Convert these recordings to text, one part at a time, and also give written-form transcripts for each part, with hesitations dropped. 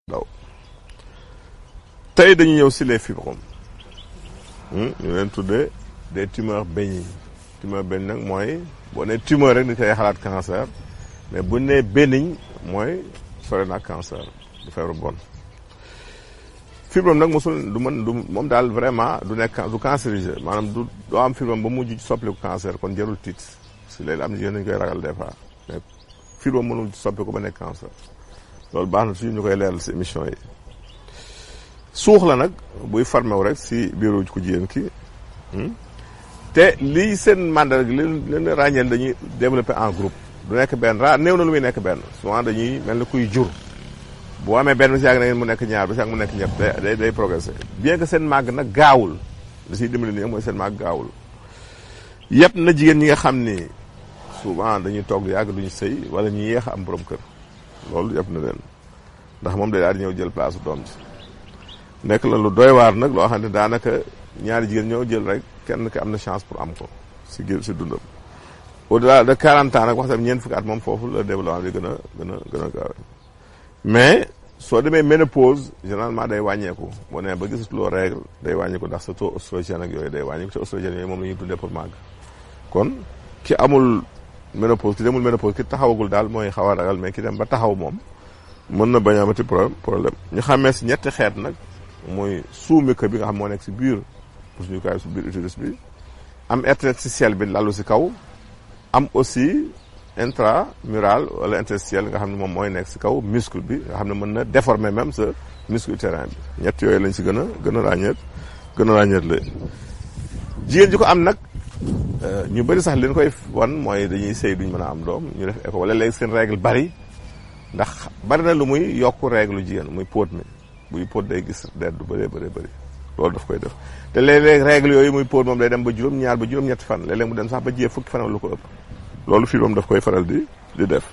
daw tey dañu ñëw si les fibromes ñu leen tuddee des tumeurs bénignes tumeur bénigne nag mooy boo nee tumeur rek ni koy xalaat cancer mais bu nee bénigne mooy sore na cancer du feebar bon fibrome nag mosul du moom daal vraiment du nekk du cancérigène maanaam du doo am fibrome ba mujj soppiku cancer kon jarul tiit si léegi am na jigéen dañu koy ragal des fois mais fibrome mënul soppiku ba nekk cancer loolu baax na suñu ñu koy leeral si émission yi suux la nag buy formé wu rek si biiru ku jigéen ki te lii seen mandarga li leen ràññeel dañuy développé en groupe du nekk benn néew na lu muy nekk benn souvent dañuy mel ni kuy jur boo amee benn si yàgg na ngeen mu nekk ñaar ba si yàgg mu nekk ñett day progressé bien que seen màgg nag gaawul li siy dimbali nii mooy seen màgg gaawul yëpp na jigéen ñi nga xam ni souvent dañuy toog lu yàgg duñu sëy wala ñu yéex a am borom kër loolu yëpp na leen ndax moom day daal di ñëw jël place doom ji nekk la lu doy waar nag loo xam ne daanaka ñaari jigéen ñoo jël rek kenn ki am na chance pour am ko si dundam au delà de 40 ans nag wax tam ñeent fukki at moom foofu la développement bi gën a gaaw mais soo demee ménopause généralement day wàññeeku boo nee ba gisatuloo règle day wàññeeku ndax sa taux oestrogène ak yooyu day wàññeeku te oestrogène yooyu moom la ñuy tuddee pour màgg kon ki amul ménopause ki demul ménopause ki taxawagul daal mooy xaw a ragal mais ki dem ba taxaw moom mën na bañ a amati problème ñu xamee si ñetti xeet nag mooy sous-muqueux bi nga xam moo nekk si biir pousse-muqueux si biir utérus bi am interstitiel bi lalu si kaw am aussi intramural wala interstitiel nga xam ne moom mooy nekk si kaw muscle bi nga xam ne mën na déformer même sa muscle utérin bi ñett yooyu lañ si gën a ràññeet la jigéen ji ko am nag ñu bëri sax li ñu koy wan mooy dañuy sëy duñ mën a am doom ñu def écho wala léegi seen règle bari ndax bari na lu muy yokk règle jigéen muy póot mi buy póot day gis deret du bëree bëri loolu daf koy def te léeg-léeg règle yooyu muy póot moom day dem ba juróom-ñaar ba juróom-ñetti fan léeg-léeg mu dem sax ba jiyee fukki fan lu ko ëpp loolu fii moom daf koy faral di def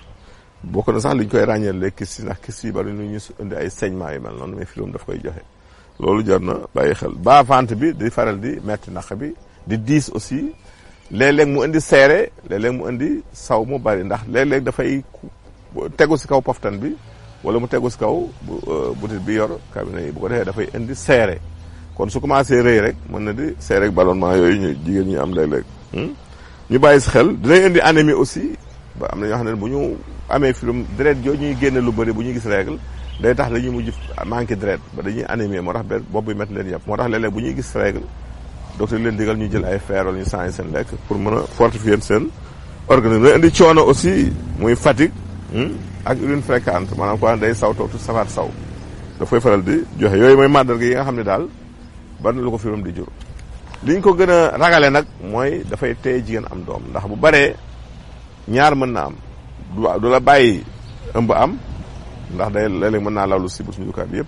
bokk na sax li ñu koy ràññeel léegi kis yi ndax kis yi bari nu ñu indi ay saignement yu mel noonu mais fii moom daf koy joxe loolu jar na bàyyi xel ba ventre bi di faral di metti naq bi di diis aussi léeg-léeg mu indi seere léeg-léeg mu indi saw mu bari ndax léeg-léeg dafay tegu si kaw poftan bi wala mu tegu si kaw butit bi yor cabinet yi bu ko defee dafay indi seere kon su commencé rëy rek mën na di seere ak ballonnement yooyu ñu jigéen ñi am léeg-léeg ñu bàyyi si xel dinañ indi anémie aussi ba am na ñoo xam ne bu ñu amee fibrome deret jooju ñuy génne lu bëri bu ñuy gis règle day tax dañuy mujj manqué deret ba dañuy anémie moo tax bopp bi métti leen yàpp moo tax léeg-léeg bu ñuy gis règle docteur leen digal ñu jël ay fer wala ñu changé seen lekk pour mën a fortifier seen organisme day indi coono aussi muy fatigue ak urine fréquente maanaam quoi day saw toog safaat saw dafay faral di joxe yooyu mooy mandarga yi nga xam ne daal bari na lu ko fibrome di jur li ñu ko gën a ragale nag mooy dafay téye jigéen am doom ndax bu baree ñaar mën na am du la bàyyi ëmb am ndax day léeg-léeg mën naa lawlu si bu suñu jukaat bi yëpp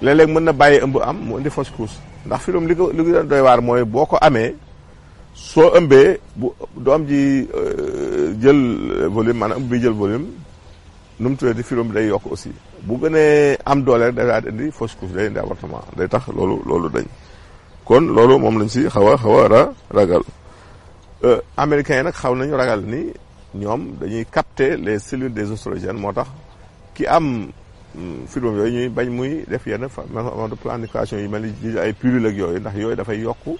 léeg-léeg mën na bàyyi ëmb am mu indi fausse couche ndax fibrome li ko doy waar mooy boo ko amee soo ëmbee bu doom ji jël volume maanaam ëmb bi jël volume nu mu tuddee fibrome bi day yokk aussi bu gënee am doole rek day daal indi fausse couche day indi avortement day tax loolu dañ kon loolu moom lañ si xaw a ragal américains yi nag xaw nañu ragal ni ñoom dañuy capter les cellules des oestrogènes moo tax ki am fibrome yooyu ñuy bañ muy def yenn forme de planification yi mel ni ay pilule ak yooyu ndax yooyu dafay yokku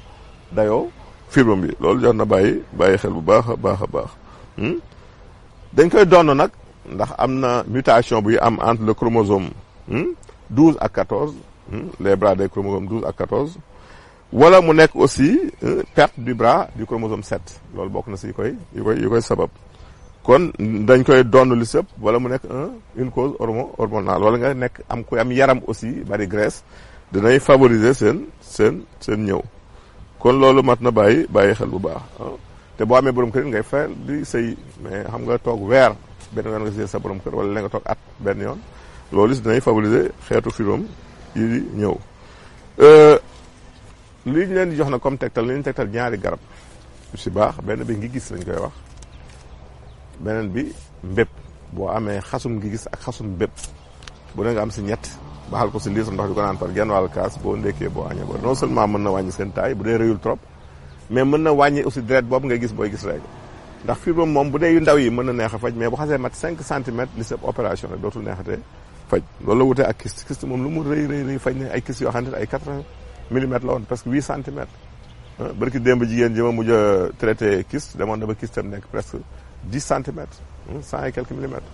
dayoo fibrome bi loolu jar na bàyyi xel bu baax a baax dañ koy donn nag ndax am na mutation buy am entre le chromosome 12 ak 14 les bras des chromosomes 12 ak 14 wala mu nekk aussi perte du bras du chromosome 7 loolu bokk na si yi koy sabab kon dañ koy donn li sëpp wala mu nekk une cause hormonale wala nga nekk am ku am yaram aussi bari graisse dinay favoriser seen ñëw kon loolu mat na bàyyi xel bu baax te boo amee borom kër ngay fayal di sëy mais xam nga toog weer benn yoon nga sëy sa borom kër wala la nga toog at benn yoon loolu si dinay favoriser xeetu fibrome yi di ñëw li ñu leen di jox na comme tegtal li ñu tegtal ñaari garab yu si baax benn bi ngi gis lañ koy wax beneen bi mbépp boo amee xasum ngi gis ak xasum mbépp bu ne nga am si ñett baxal ko si litre ndox di ko naan par genn wàll kaas boo ndékkee boo añee ba non seulement mën na wàññi seen taay bu dee rëyul trop mais mën na wàññi aussi deret boobu ngay gis booy gis règle ndax fibrome moom bu dee yu ndaw yi mën na neex a faj mais bu xasee mat 5 centimètres li sëpp opération rek dootul neexatee faj loolu la wutee ak kyste moom lu mu rëy faj ne ay kyste yoo xam ne ay 80 millimètres la woon presque 8 centimètres barki démb jigéen ji ma mujj a traité kyste demoon na ba kyste am nekk presque 10 centimètres 100 et quelques millimètres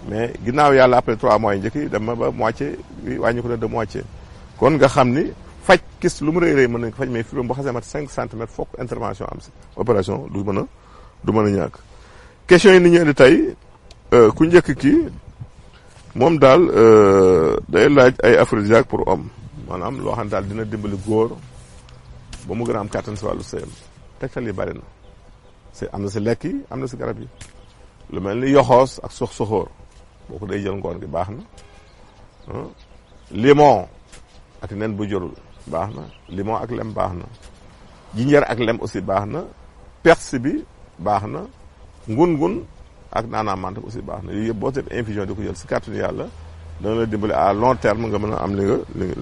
mais ginnaaw yàlla après 3 mois yi njëkk yi dem na ba moitié bi wàññi ko na de moitié kon nga xam ni faj kyste lu mu rëy mën nañ ko faj mais fibrome boo xasee mat 5 centimètres foog intervention am si opération du mën a ñàkk question yi ni ñu indi tey ku njëkk kii moom daal day laaj ay aphrodisiaque pour homme maanaam loo xam ne daal dina dimbali góor ba mu gën a am kàttan si wàllu sëyam tegtal yi bari na am na si lekk yi am na si garab yi lu mel ni yoxoos ak soxóor boo ko day jël ngoon gi baax na limon ak nen bu jorul baax na limon ak lem baax na jinjeer ak lem aussi baax na persil bi baax na ngun ak naanaa mante aussi baax na yooyu yëpp boo def infusion di ko jël si kàttanu yàlla dana la dimbali à long terme nga mën a am li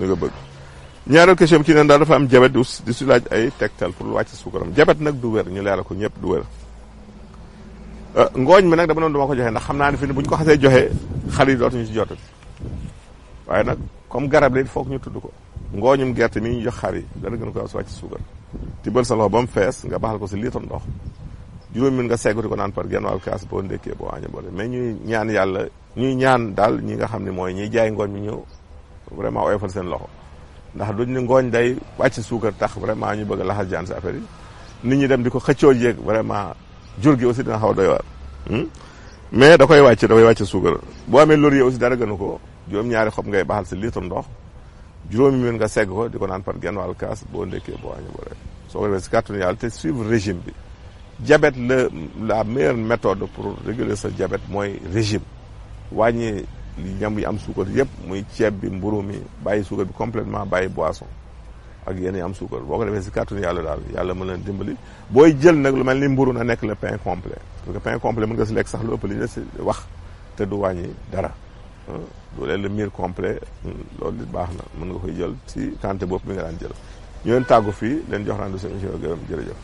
nga bëgg. ñaareel question bi ci neen daal dafa am diabète di si laaj ay tegtal pour lu wàcc suukaram diabète nag du wér ñu leeral ko ñëpp du wér. ngooñ mi nag dama doon duma ko joxe ndax xam naa ne fi ne bu ñu ko xasee joxe xale yi dootuñu si jotati waaye nag comme garab la foog ñu tudd ko ngooñum gerte mi ñu jox xar yi dana gën ko si wàcc suukar tibbal sa loxo ba mu fees nga baxal ko si litre ndox juróomi min nga segguti ko naan par genn wàll kaas boo ndékkee boo aña boo mais ñuy ñaan daal ñi nga xam ne mooy ñiy jaay ngooñ mi ñëw vraiment oyofal seen loxo ndax duñ ne ngooñ day wàcc suukar tax vraiment ñu bëgg a laxas jaan si affaire yi nit ñi dem di ko xëccoo jeeg vraiment jur gi aussi dina xaw a doy waar mais dafay wàcc suukar boo amee laurier aussi dara gënu ko juróom-ñaari xob ngay baxal si litre ndox juróomi min nga segg ko di ko naan par genn wàll kaas boo ndékkee boo aña boo soo ko defee si kàttanu yàlla te suivre régime bi diabète la meilleure méthode pour réguler sa diabète mooy régime wàññi ñam yi am suukar yëpp muy ceeb bi mburu mi bàyyi suukar bi complètement bàyyi boisson ak yéen yi am suukar boo ko defee si kàttanu yàlla daal yàlla mën leen dimbali booy jël nag lu mel ni mburu na nekk le pain complet parce que pain complet mën nga si lekk sax lu ëpp li si wax te du wàññi dara du leen le mil complet loolu baax na mën nga koy jël si quantité bopp bi nga daan jël ñu leen tàggu fii leen jox rendez-vous seen émission gërëm jërëjëf